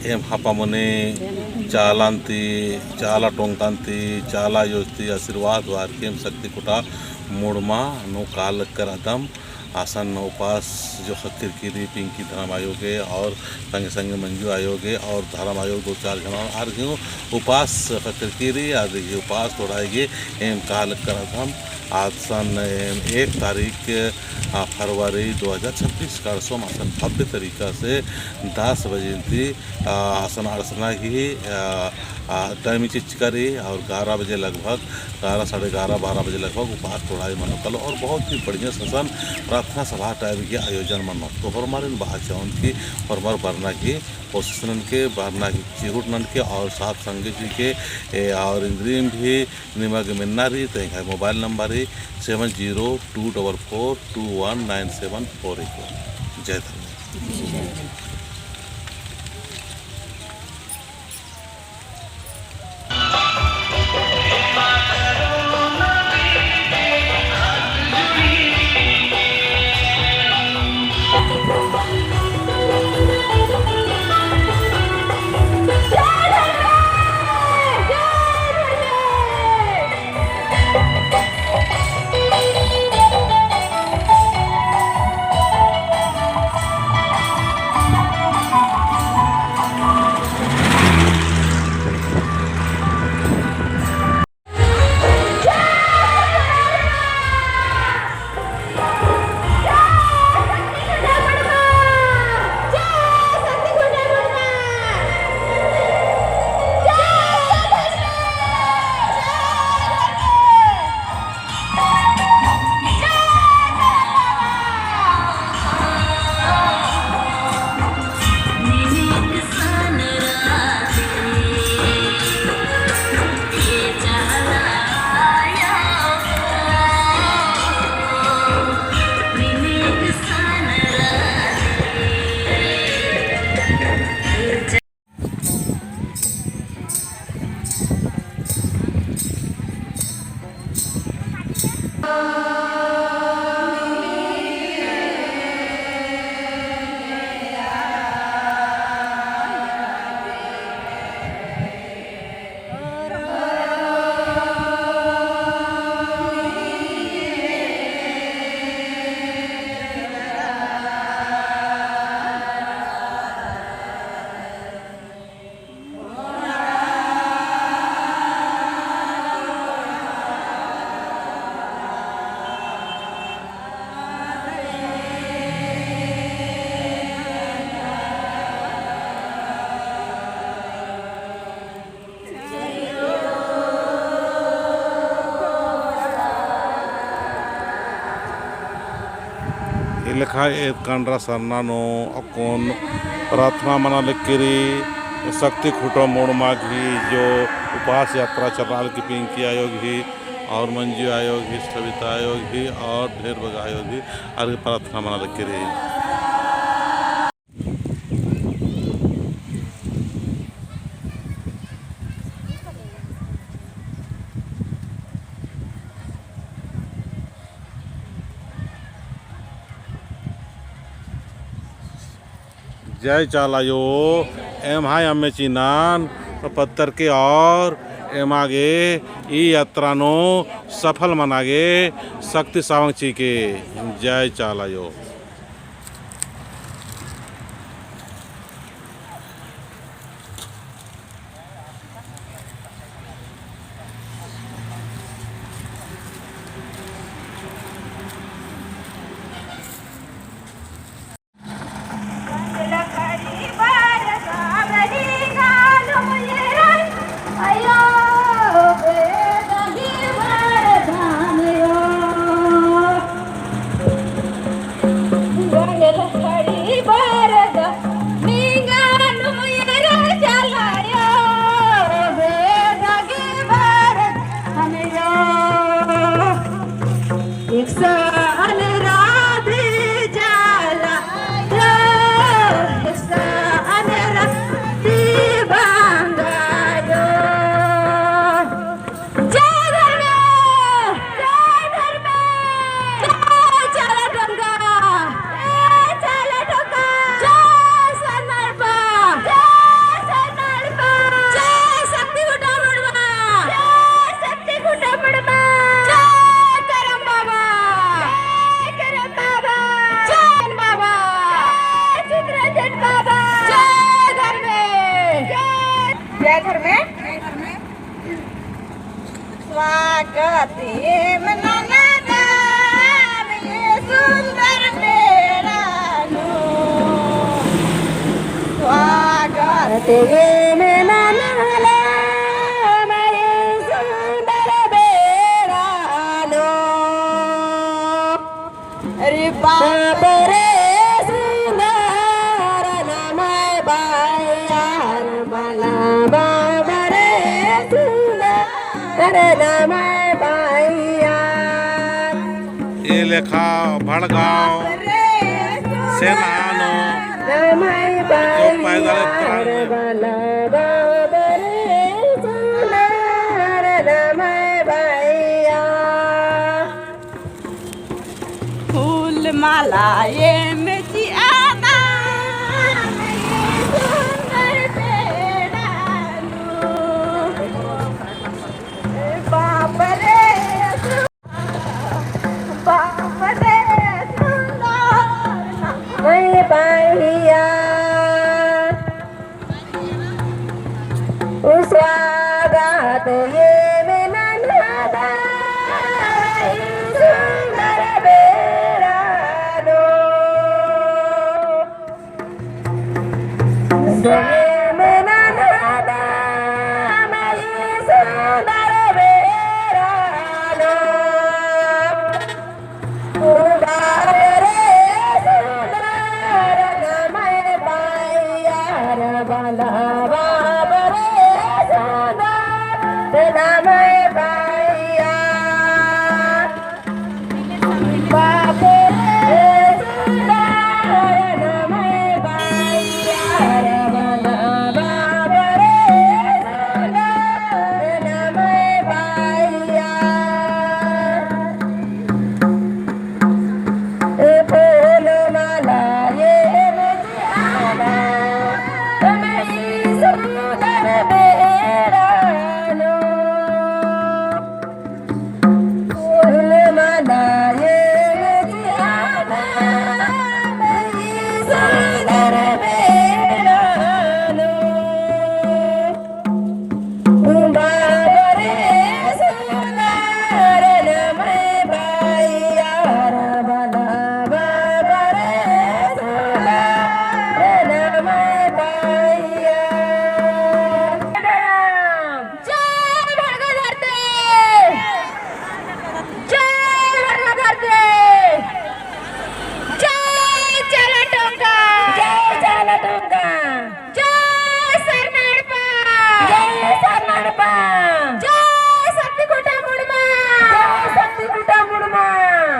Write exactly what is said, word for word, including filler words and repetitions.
एम हापामुने चालान ती, चाला टोंकान ती, चाला आयोस ती आशीर्वाद वारकी एम शक्ति खुटा मुड़मा नू काल कर अदम। आसन उपास जो ख़क्खरकी रई पिंकी धरम आयो गे और संगे संगे मंजू आयो गे और धरम आयो दो चार झन आर गे उपास ख़क्खरकी रई, आर गे उपास तोड़ाई गे एम काल कर अदम। आसन एम एक तारीख, आ, फरवरी दो हज़ार छब्बीस का सोम आसन भव्य तरीका से दस बजे ती, आ, आसन अड़सना ही, आ, आ, टाइम चिचका रई और ग्यारह बजे लगभग, ग्यारह, साढ़े ग्यारह, बारह बजे लगभग उपास तोड़ाई मनो कालो और बहुत ही बढ़िया ससन प्रार्थना सभा टाइप के आयोजन मनो। तो होरमारिन बआ चाहोन कि होरमर बरना की कोशिश ननके, बरना की चिहुट ननके और साथ संगे जी के, ए, और इन्द्रिम भी निमग मेन्ना रई, तो एंग्है मोबाइल नंबर रई seven zero two double four two one nine seven four eight one। जय धर्म। इलेखा एद कांडरा सरना नू अक्कुन प्रार्थना मना लगी रई, शक्ति खुटा मुड़मा गही जो उपास यात्रा चलाल की पिंकी आयो गही और मंजू आयो गही, सविता आयो गही और ढेर बग्गे आयो गही, आर गही प्रार्थना मना लगी रई। जय चाला आयो, एम्है अम्म चिन्नन पत्तर के और एमा गे ई यात्रा नू सफल मना गे शक्ति सावंग चिके। जय चाला आयो। स्वागत एम ननदम ये सुंदर बेड़ा नू। स्वागत एम ननदम ये सुंदर बेड़ा नू। अरे बाप रे सुंदर नमय बाई यार बला बाप रे सुंदर नमय बाई यार। ए लेखा भड़गांव सेना नू नमय बाई यार बला बाप रे सुंदर नमय बाई यार। फूल माला एम चिआना, सुंदर बेड़ा नू। बाप रे, बाप रे, सुंदर नमय बाई यार। स्वागत एम ननदम ई सुंदर बेड़ा नू। एम ननदम ई सुंदर बेड़ा नू। बाप रे सुंदर नमय बाई यार बला बाप रे सुंदर नमय बाई यार। बाप रे सुंदर नमय बाई यार बला बाप रे सुंदर नमय बाई यार। ए फूल माला एम चिआना, नमय ई सुंदर बेड़ा नू। फूल माला एम चिआना, नमय ई सुंदर बेड़ा नू। बाप रे सुंदर नमय बाई यार बला बाप रे सुंदर नमय बाई यार। जय भड़गा धरती, जय भड़गा धरती, जय चाला टोंका, जय चाला टोंका। जय सरना एड़पा। जय सरना एड़पा।